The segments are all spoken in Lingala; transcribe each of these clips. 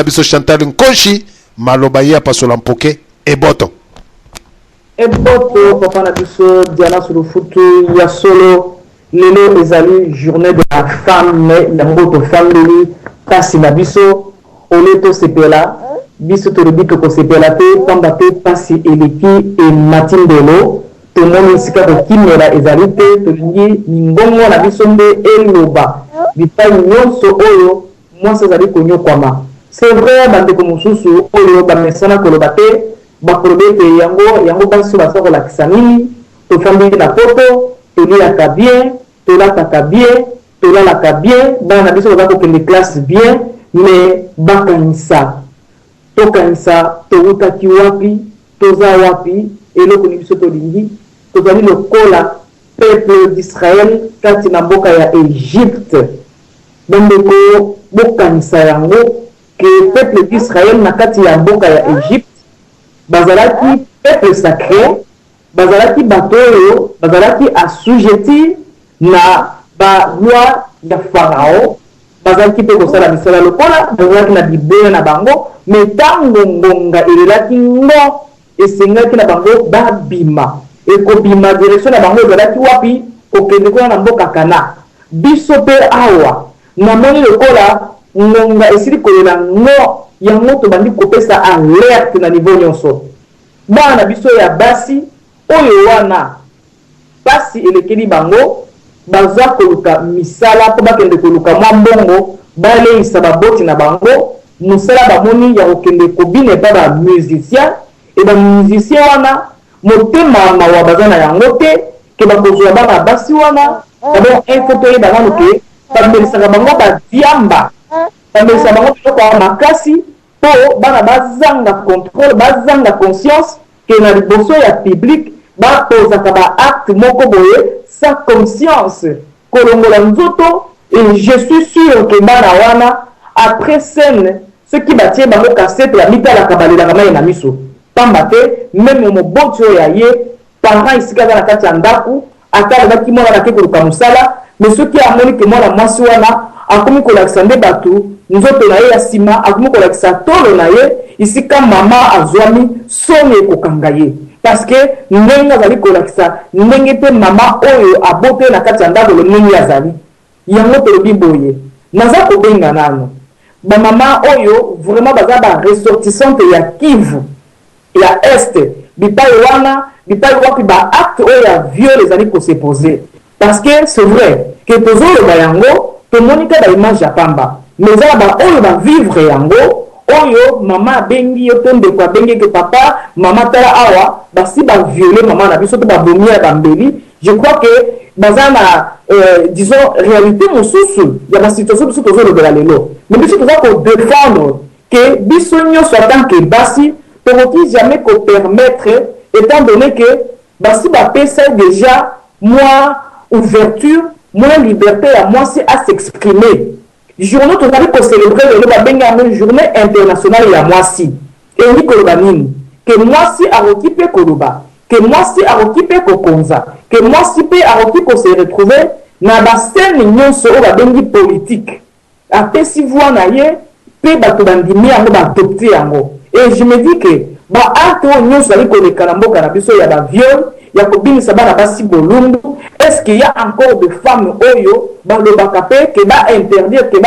na biso Chantal Nkoshi, maloba ye apasola mpoke eboto. Eboto, papa na biso Diana Sulufutu. Ya solo, lelo ezali Journée de la femme. Yango tofandeli mpasi na biso. Ole tosepela, biso tolobi tokosepela te, pamba te mpasi eleki, emati ndelo. Tomoni esika kokimela ezali te. Tolingi mingongo na biso nde eloba bipai nyonso oyo mwasi azali konyokwama. C'est vrai, bandeko mosusu oyo bamesana koloba te bakoloba ete yango yango basi baza kolakisa nini? Tofandi na Poto, toliaka bien, tolataka bien, tolalaka bien, bana na biso baza kokende classe bien. Mais bakanisa, tokanisa towutaki wapi, toza wapi, eloko ni biso tolingi. Tozali lokola peuple d'Israël kati na mboka ya Egypte. Bandeko, bokanisa yango ke peuple d'Israël na kati ya mboka ya Egypte bazalaki peuple sacré, bazalaki bato oyo bazalaki assujetti na baloi ya Farao, bazalaki mpe kosala misala lokola bazalaki na biboya na bango. Mais ntango ngonga elelaki ngo, esengaki na bango babima. Ekobima, direction na bango ezalaki wapi? Kokende kuna na mboka Kana. Biso mpe awa namoni lokola ngonga esili kolela ngo. Yango tobandi kopesa alerte na niveau nyonso. Bana na biso ya basi oyo wana pasi elekeli bango, baza koluka misala mpo bakende koluka mwa mbongo baleisa baboti na bango. Mosala bamoni ya kokende kobina epa bamusicien. E bamusicien wana, motema mawa baza na yango te ke bakozwa bana basi wana. D'abord, il faut toyeba nano ke bamelisaka bango badiamba, bamelisaka bango biloko ya makasi mpo bana bazanga contrôle, bazanga conscience ke na liboso ya public bapozaka baacte moko boye sans conscience, kolongola nzoto. Et je suis sûr ke bana wana, après scène, soki batie bango cassette, bamitalaka, balelaka mai na miso, pamba te même moboti oyo ya ye parent, esika aza na kati ya ndako, ata alobaki mwana nake koluka mosala, mais soki amoni ke mwana mwasi wana akomi kolakisa nde bato nzoto na ye ya nsima, akomi kolakisa tolo na ye, esika mama azwami, soni ekokanga ye, parce que ndenge azali kolakisa, ndenge mpe mama oyo abote na kati ya ndako, ndenge azali. Yango tolobi boye, naza kobenga nano bamama oyo vraiment baza baressortissante ya Kivu ya Est, bipai wana, bipai wapi baacte oyo ya viol ezali kose poser. Parce que c'est vrai ke tozoloba yango, tomoni ka baimage ya pamba, mais eza na baoyo bavivre yango, oyo mama abengi yo to ndeko abengi ke papa, mama, tala awa basi baviole mama na biso to babomi ya bambeli. Je crois que baza na disons, réalité mosusu ya basituation biso tozolobela lelo. Mais biso toza kodéfendre ke biso nyonso en tant que basi tokoki jamais kopermettre, étant donné que basi bapesa déjà mwa ouverture, mwa liberté ya mwasi à s'exprimer. Journée tozali kocélébrer lelo, babengi yango Journée internationale ya mwasi. Elingi koloba nini? Ke mwasi akoki mpe koloba, ke mwasi akoki mpe kokonza, ke mwasi mpe akoki kose retrouver na bascène nyonso oyo babengi politique. Apesi voix na ye mpe bato bandimi yango, baadopte yango. Et je me dis ke baacte oyo nyonso azali koleka na mboka na biso ya baviol, ya kobimisa bana basi bolumbu, est ce qu'il y a encore de femmes oyo balobaka mpe ke bainterdire, ke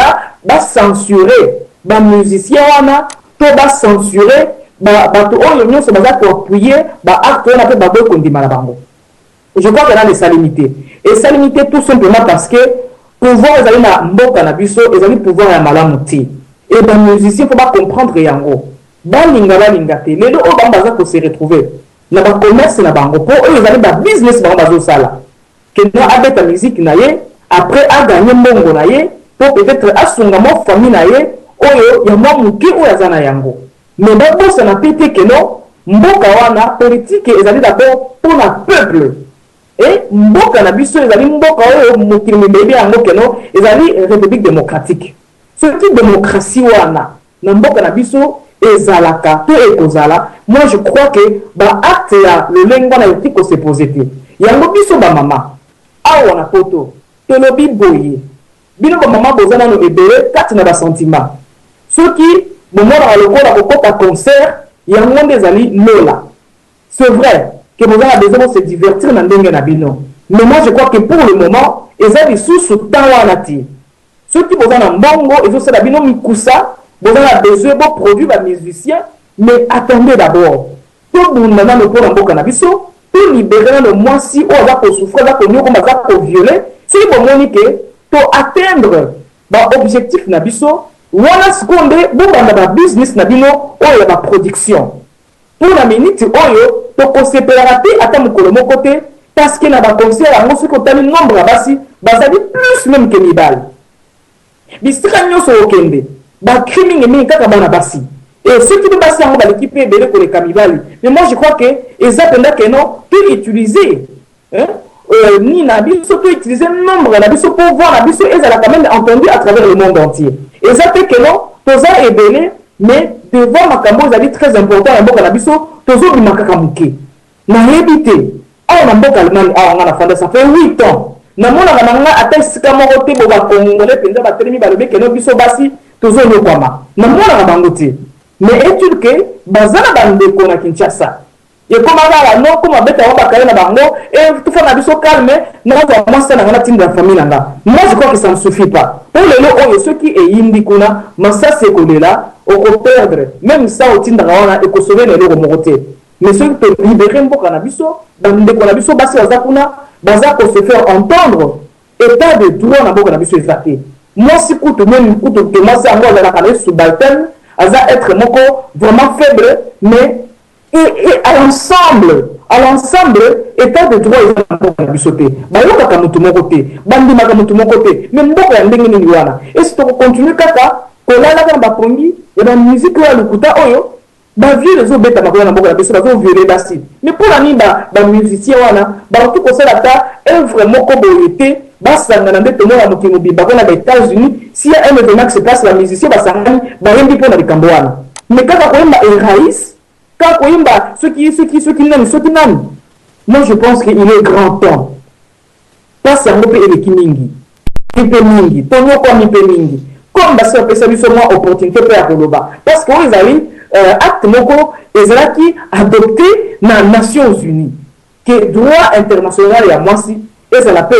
bacensurer bamusicien wana to bacensurer bato oyo nyonso baza koappuyer baacte wana mpe baboyi kondima na bango? Je crois que nano esalemi te. Esalemi te tout simplement parce que pouvoir ezali na mboka na biso ezali pouvoir ya malamu te. E bamusicien, faut bacomprendre yango, balinga balinga te. Lelo oyo bango baza kose retrouver na bacommerce na bango, mpo oyo ezali babusiness bango bazosala, keno abeta musique na ye, après aganye mbongo na ye mpo peut-être asunga mwa famille na ye oyo ya mwa moke oyo aza na yango. Mais babosana mpe te keno mboka wana, politike ezali d'abord mpona peuple. E mboka na biso ezali mboka oyo mokili mibebi yango keno ezali république démocratique. Soki démocratie wana na mboka na biso ezalaka to ekozala, moi je crois que baacte ya lolenge wana ekoki kose poser te. Yango biso bamama awa na Poto tolobi boye: bino bamama boza nano ebele kati na basentiment. Soki Bomonaka lokola kokota concert yango nde ezali lola. C'est vrai que boza na besoin bo se divertir na ndenge na bino, mais moi je crois que pour le moment eza lisusu temps wana te. Soki boza na mbongo ezo sala bino mikusa, boza na besoin bo produire ba musiciens, mais attendez d'abord. Tobunda nano pona mboka na biso, to liberer nano mwasi oyo aza ko souffrir, aza koniokoma, aza ko violer. Soki bomoni que to atteindre ba objectifs na biso, wana sikoyo nde bobanda ba business na bino oyo ya ba production. Po na minute oyo tokosepelaka te ata mokolo moko te parce que na ba concert yango soki otali nombre ya basi bazali plus meme que mibali. Bisika nionso okende ba cris mingi mingi kaka bana basi et soki pe basi yango baleki pe ebele koleka mibali, mais moi je crois que eza penza que non to utiliser hein nini na biso, to utiliser nombre na biso po voix na biso ezala quand meme entendu à travers le monde entier. Eza te que non toza ebele mais devant makambo oyo ezali très important na mboka na biso tozo bima kaka muke. Nayebi te, awa na mboka Allemagne awa nga nafanda ça fait 8 ans namonaka na nga ata esika moko te bo ba congolais penza batelemi balobi que non biso basi tozo niokwama, namonaka bango te. Mais est-il que baza na ba ndeko na Kinshasa? Ekoma kaka non koma beta bango ba cahier na bango et tofanda na biso calme, nazwa mwasi na nga natindela famille na nga. Moi je crois que ça ne suffit pas po lelo oyo soki eyindi kuna masasi ekolela oko perdre meme ça otindaka wana eko sauver na eloko moko te. Mais soki to liberer mboka na biso, ba ndeko na biso basi baza kuna baza ko se faire entendre, etat de droit na mboka na biso eza te. Mwasi kutu meme kutu que mwasi yango azalaka na ye subalterne, aza etre moko vraiment faible mais Et, et à l'ensemble, à l'ensemble, etat de droit eza na mboka na biso te. Bayokaka mutu moko te, bandimaka mutu moko te. Mais mboka ya ndenge nini wana? Est-ce toko continuer kaka kolalaka na ba pongi ya ba musique oyo ya lokuta oyo? Ba viol ezo betama kuna na mboka na biso, bazo violer basi. Mais pona nini ba ba musiciens wana bakoki kosala ata œuvre moko boye te, basangana nde tomona mokili mobimba kuna na ba Etats-Unis, s'il y a un evenement qui se passe, ba musiciens basangani bayembi pona likambo wana. Mais kaka koyemba Erais, kaka koyemba soki soki soki nani soki nani. Moi je pense que il est grand temps. Pasi yango pe eleki mingi. Mpe mingi, tonyokwami mpe mingi. Comme basi bapesa biso mwa opportunite mpe ya koloba. Parce que oyo ezali acte moko ezalaki adopte na Nations Unies. Que droit international ya mwasi ezala pe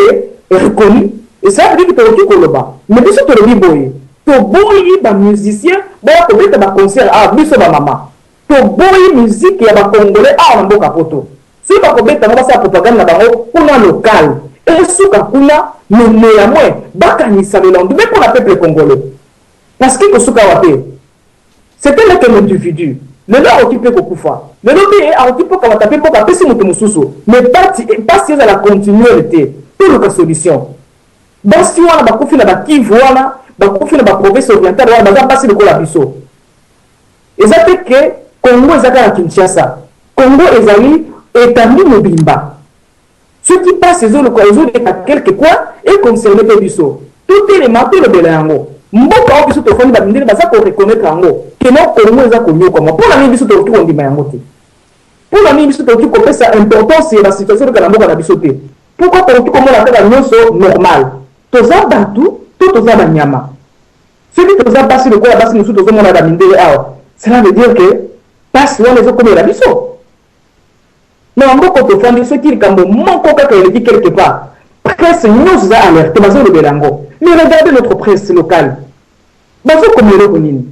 reconnu. Et ça veut dire que tokoki koloba. Mais biso tolobi boye, toboyi ba musiciens baya kobeta ba concerts awa, biso ba mama. Toboyi musique ya ba congolais awa na mboka poto. Soki bakobeta yango basala propagande na bango kuna local. Esuka kuna mais neanmoins bakanisa le lendemain pona peuple congolais. Parce que ekosuka awa te. C'est un qu'un individu. Lelo akoki pe kokufa. Lelo pe akoki pe kokamata pe mboka apesi moto mosusu. Mais pasi pasi ezala continuel te. Toluka solution. Basi wana bakufi na ba Kivu wana, bakufi na ba province orientale wana baza basi lokola biso. Eza te que Congo eza kaka Kinshasa. Congo ezali etendue mobimba. Soki pasi ezoluka ezoleka quelque coin e concerner pe biso. Totelema tolobela yango. Mboka oyo biso tofandi ba mindele baza ko reconnaitre yango que non Congo eza koniokwama. Pona nini biso tokoki kondima yango te? Pona nini biso tokoki kopesa importance ya ba situation eleka na mboka na biso te? Pourquoi tokoki komona kaka nionso normal? Toza batu to toza ba nyama? Soki toza basi lokola basi mosusu tozomona ba mindele awa, cela veut dire que pasi wana ezokomela biso. Na mboka tofandi soki likambo moko kaka eleki quelque part, presse nionso eza alerte, bazolobela yango. Mais regardez notre presse locale, bazokoma eloko nini?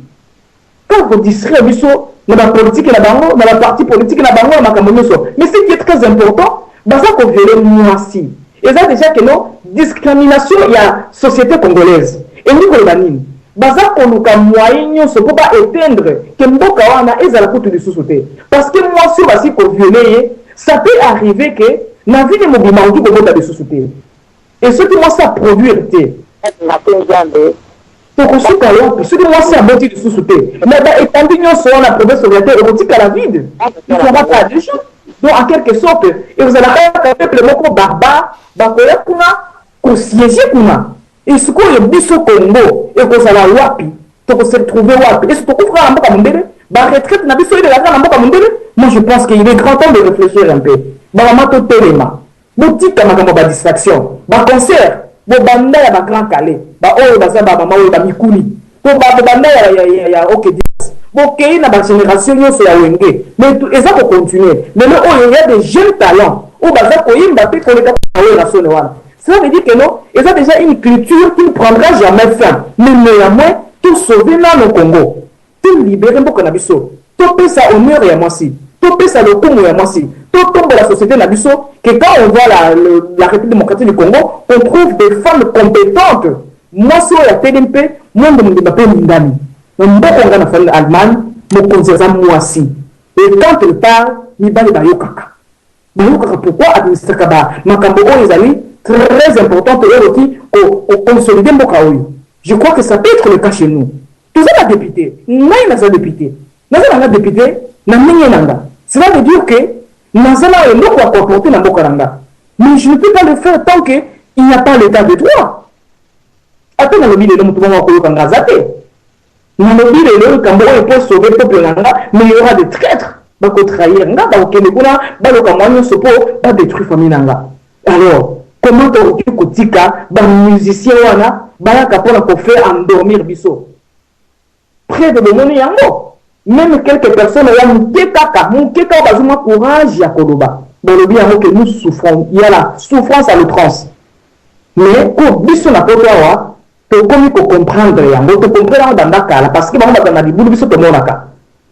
Kaka ko distraire biso na ba politique na bango, na ba parti politique na bango, na makambo nionso. Mais ce qui est très important, baza ko violer mwasi. Eza dejà que non discrimination ya societe congolaise. Elingi koloba nini? Baza koluka moyen nionso po ba eteindre que mboka wana ezala kutu lisusu te. Parce que mwasi oyo basi ko violer ye, ça peut arriver que na vie ne mobimba akoki kobota lisusu te. Et soki mwasi a produire te, tokosuka wapi? Soki mwasi aboti lisusu te, mais ba etendue nionso wana province orientale ekotikala vide. Il n'y aura pas de gens. Donc en quelque sorte, ekozala kaka peuple moko barbare bakoya kuna ko sieger kuna. Et sikoyo biso Congo ekozala wapi? Toko se retrouver wapi? Est-ce que tokufa kaka na mboka mondele? Ba retraite na biso elela kaka na mboka mondele? Moi je pense qu'il est grand temps de réfléchir un peu. Ba mama totelema. Botika makambo ya ba distraction. Ba concert bo banda ya ba grand kale. Ba oyo baza ba mama oyo ba mikuli. To ba banda ya ya ya, ya OK Diaz. Bokei na bagénération nyonso ya Wenge, mais eza kocontinue. Lelo oyo ya des jeunes talents oyo baza koyimba mpe koleka Werrason wana. Cela veut dire que non, eza déjà une culture qui ne prendra jamais fin. Mais néanmoins, tosauve nano Congo, tolibere mboka na biso, topesa honneur ya mwasi, topesa lokumu ya mwasi, totombola société na biso, que quand on voit la République démocratique du Congo, on trouve des femmes compétentes. Mwasi oyo ateli mpe monde mobimba mpe lingami na mboka. Nga na fali na Allemagne, mokonzi aza mwasi, et quand elle parle, mibali bayokaka, bayokaka. Pourquoi? Administraka makambo oyo ezali très importante, oyo ekoki koconsolider mboka oyo. Je crois que ça peut être le cas chez nous. Toza na député, ngai naza député, naza nanga député na ndenge na nga. Cela veut dire que naza na eloko ya koapporter na mboka na nga, mais je ne peux pas le faire tant que il n'y a pas l'état de droit. Ata nalobi lelo, motu moko akoyoka nga aza te. Nalobi lelo likambo oyo po sauver peuple na nga, mais il y aura des traîtres, bakotrahir nga, bakokende kuna, baloka mwa nyonso mpo badétruire famille na nga. Alors comment tokoki kotika bamusicien wana bayaka mpona kofaire endormir biso? Près de bomoni yango, même quelques personnes ya moke kaka, moke kaka, bazwi mwa courage ya koloba, balobi yango que nous souffrons, il y a la souffrance à l'outrance. Mais ko biso na Poto awa, tokomi kocomprendre yango, tocomprendre yango banda kala, parce que bango baza na libulu, biso tomonaka.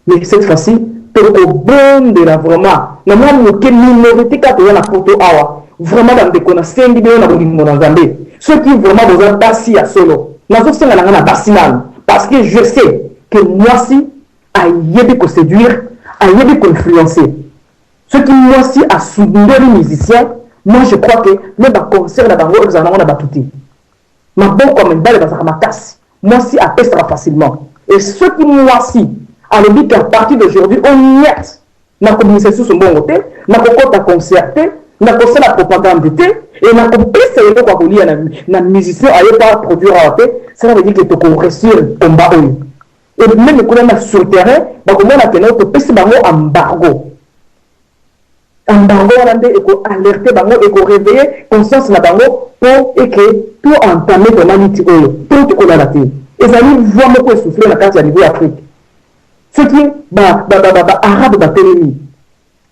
Mais cette fois-ci, tokobondela vraiment na mwa moke minorité kaka toza na Poto awa. Vraiment, bandeko, nasengi bino na bolingo na Nzambe, soki vraiment boza basi ya solo, nazosenga na ngai na basi nano, parce que je sais que mwasi ayebi koséduire, ayebi koinfluencer. Soki mwasi asundoli musicien, moi je crois que me baconcert na bango ezala nango na bato te. Maboko ya mibale bazalaka makasi, mwasi apesaka facilement. Et soki mwasi alobi ke à partir d'aujourd'hui oniat, nakobimisa lisusu mbongo te, nakokɔta concert te, nakosala propagande te, e nakopesa eloko ya kolia na musicien aye pa produire awa te, cela veut dire que tokoréussir combat oyo. Et même kuna na sur terrain, bakomona kene topesi bango embargo. Embargo wana nde ekoalerte bango, ekoréveille conscience na bango mpo eke to entame vraiment niti oyo to tokolala te. Ezali voix moko esouffle na kati ya niveau ya Afrique. Soki baarabe batelemi,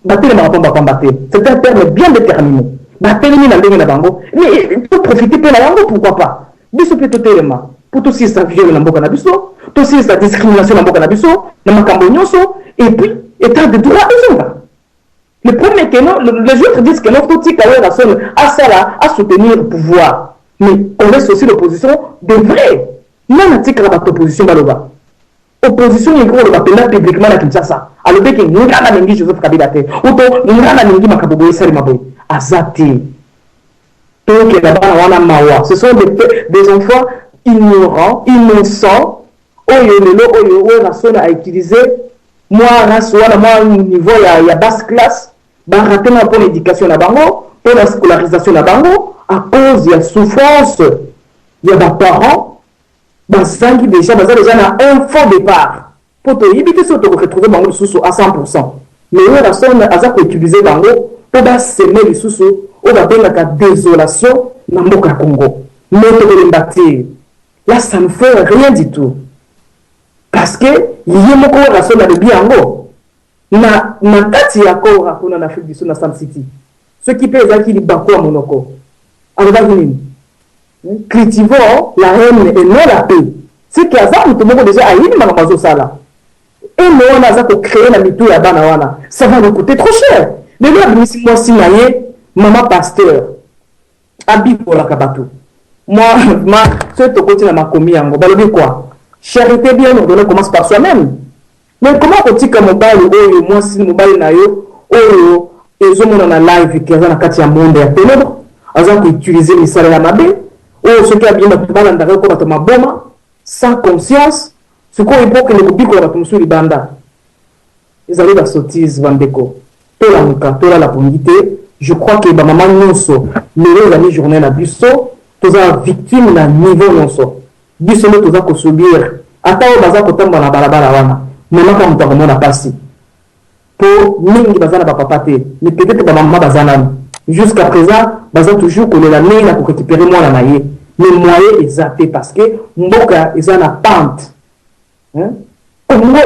batelemaka pambapamba te, c'est un terme bien déterminé. Batelemi na ndenge na bango, mais toprofite mpe na yango. Pourquoi pas biso mpe totelema mpo tosilisa viol na mboka na biso, tosilisa discrimination na mboka na biso na makambo nyonso, et puis état de droit ezonga? Le premier que non, les autres disent que non, totika Werrason asala, asoutenir pouvoir, mais on laisse aussi l'opposition de vrai. Nani atikaka bato opposition baloba? Opposition elingi koloba mpenza publiquement na Kinshasa, alobeki nga nalingi Joseph Kabila te, uto nga nalingi makambo boye esalema boye, aza te. Tokenda bana wana mawa, ce sont des enfants ignorants, innocents, oyo lelo oyo Werrason autilize mwa race wana, mwa niveau ya basse classe, baraté na mpona éducation na bango, mpona scolarisation na bango, à cause ya souffrance ya baparents. Bazangi déjà, baza déjà na un faux départ, mpo toyebi te soki tokoretrouve bango lisusu à 100. Mais Werrason aza koutilize bango mpo baseme lisusu oyo babengaka désolation na mboka ya Congo. Mais tokolemba te. Là, ça ne fait rien du tout, parce que ye moko Werrason alobi yango na kati ya kora kuna na Afrique du Sud, na Sun City. Soki mpe ezalaki libaku ya monoko, alobaki nini? Cultivons la haine et non la paix. C'est que aza moto moko déjà ayebi makambo azosala. Haine wana aza kocréer na mitu ya bana wana, ça va lui coûter trop cher. Lelo abimisi mwasi na ye, mama pasteur, abikolaka bato. Moi, ma soki tokoti na makomi yango, balobi quoi? Charité bien ordonnée commence par soi-même. Mais comment kotika mobali oyo, mwasi mobali na yo oyo ezomona na live ke aza na kati ya monde ya ténèbre, aza koutilize misala ya mabe oyo, soki abimi, bato balandaka ko bato maboma sans conscience? Sikoyo mpo okende kobikola bato mosusu libanda, ezali basottise. Bandeko, tolamuka, tolala pongi te. Je crois que bamama nyonso, lelo ezali journée na biso. Toza victime na niveau nyonso, biso nde toza kosubir. Ata oyo baza kotambola na balabala wana, memaka moto akomona mpasi, mpo mingi baza na bapapa te, mais peut-être bamama baza nanu jusqu'à présent, baza toujours kolela ndenge na korécupérer mwana na ye, mais moyen eza te, parce que mboka eza na pente, Congo.